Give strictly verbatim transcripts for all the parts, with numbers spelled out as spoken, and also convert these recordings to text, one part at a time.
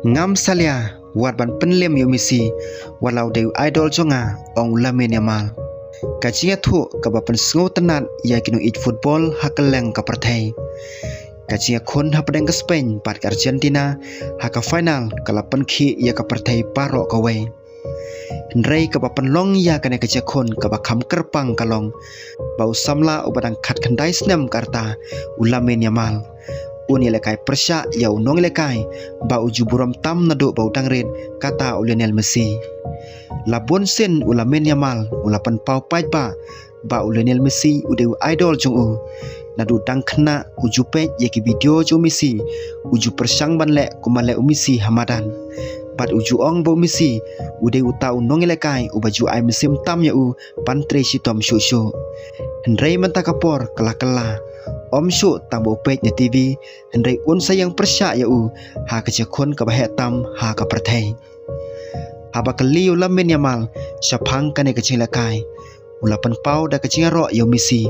Ngam salia wat ban pynlem ïa u Messi, wat la u dei u idol jong nga, ong u Lamine Yamal. Ka jingïathuh kaba pynsngewtynnat ïa ki nongïeit football ha kylleng ka pyrthei. Ka jingïakhun hapdeng ka Spain bad ka Argentina ha ka final ka la pynkhih ïa ka pyrthei baroh kawei. Hynrei kaba pynlong ïa kane ka jingïakhun kaba kham kyrpang ka long ba u samla uba dang khatkhyndai snem ka rta, u Lamine Yamal, un ïalehkai pyrshah ïa u nongïalehkai ba u ju burom tam naduh ba u dang rit, kata u Lionel Messi. La bun sien u Lamine Yamal u la pynpaw paidbah ba u Lionel Messi u dei u idol jong u. Naduh dang khynnah u ju peit ïa ki video jong u Messi, u ju pyrshang ban leh kumba leh u Messi ha madan. Bad u ju ong ba u Messi u dei uta u nongïalehkai uba ju ai mynsiem tam ïa u ban trei shitom shuh shuh. Hynrei mynta ka por ka la kylla. Ym shuh tang ba u peit na T V, hynrei un sa ïeng pyrshah ïa u ha ka jingïakhun kaba heh tam ha ka pyrthei. Haba kylli ïa u Lamine Yamal shaphang kane ka jingïalehkai, u la pynpaw da ka jingïaroh ïa u Messi,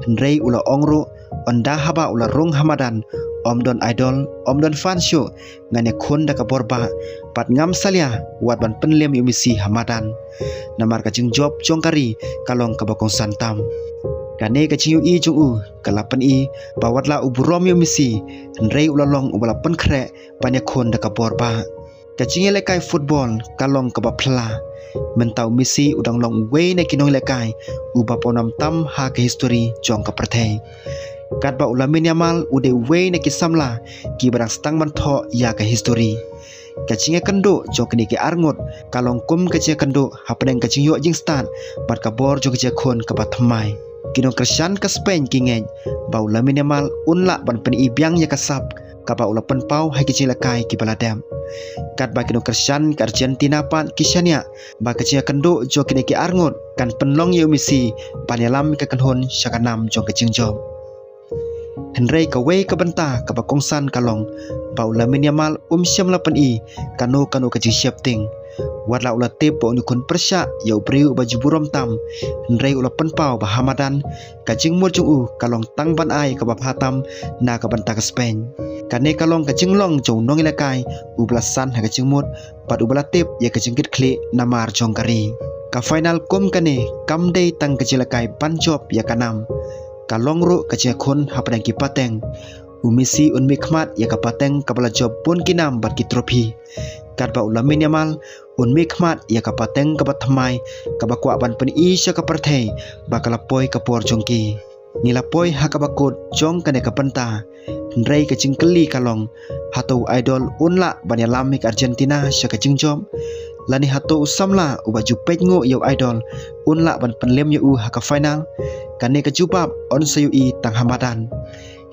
hynrei u la ong ruh, ynda haba u la rung ha madan, ym don idol, ym don fan shuh, ngan ïakhun da ka bor bah, bad ngam salia wat ban pynlem ïa u Messi ha madan. Namar ka jingjop jong ka ri ka long kaba kongsan tam. Kane ka jingïohi jong u ka la pyni ba wat la u burom ïa u Messi, hynrei u la long uba la pynkhreh ban ïakhun da ka bor bah. Ka jingïalehkai football ka long kaba phylla. Mynta u Messi u dang long uwei na ki nongïalehkai uba pawnam tam ha ka histori jong ka pyrthei. Katba u Lamine Yamal u dei uwei na ki samla kiba dang sdang ban thoh ïa ka histori. Ka jingïakynduh jong kine ki arngut ka long kum ka jingïakynduh hapdeng ka jingïoh jingstad bad ka bor jong ka jingïakhun kaba thymmai. Ki nongkyrshan ka Spain ki ngeit ba u Lamine Yamal un lah ban pyni biang ïa ka sap kaba u la pynpaw ha ki jingïalehkai kiba la dep. Katba ki nongkyrshan ka Argentina pat ki shaniah ba ka jingïakynduh jong kine ki arngut kan pynlong ïa u Messi ban ïalam ïa ka kynhun sha ka nam jong ka jingjop. Hynrei kawei ka bynta kaba kongsan ka long ba u Lamine Yamal um shym la pyni kano kano ka jingsheptieng. Wat la u la tip ba un ïakhun pyrshah ïa u briew uba ju burom tam, hynrei u la pynpaw ba ha madan ka jingmut jong u ka long tang ban ai kaba bha tam na ka bynta ka Spain. Kane ka long ka jinglong jong u nongïalehkai uba la san ha ka jingmut bad uba la tip ïa ka jingkitkhlieh namar jong ka ri. Ka final kum kane kam dei tang ka jingïalehkai ban jop ïa ka nam. Ka long ruh ka jingïakhun hapdeng ki pateng. U Messi un mihkhmat ïa ka pateng kaba la jop bun ki nam bad ki trophy. Katba u Lamine Yamal un mihkhmat ïa ka pateng kaba thymmai kaba kwah ban pyni sha ka pyrthei ba ka la poi ka por jong ki. Ngi la poi ha kaba kut jong kane ka bynta. Hynrei ka jingkylli ka long, hato u idol un lah ban ïalam ïa ka Argentina sha ka jingjop? Lane hato u samla uba ju peit nguh ïa u idol un lah ban pynlem ïa u ha ka final? Kane ka jubab yn sa ïohi tang ha madan.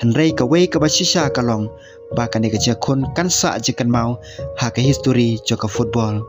Hynrei kawei kaba shisha ka long ba kane ka jingïakhun kan sah jingkynmaw ha ka histori jong ka football.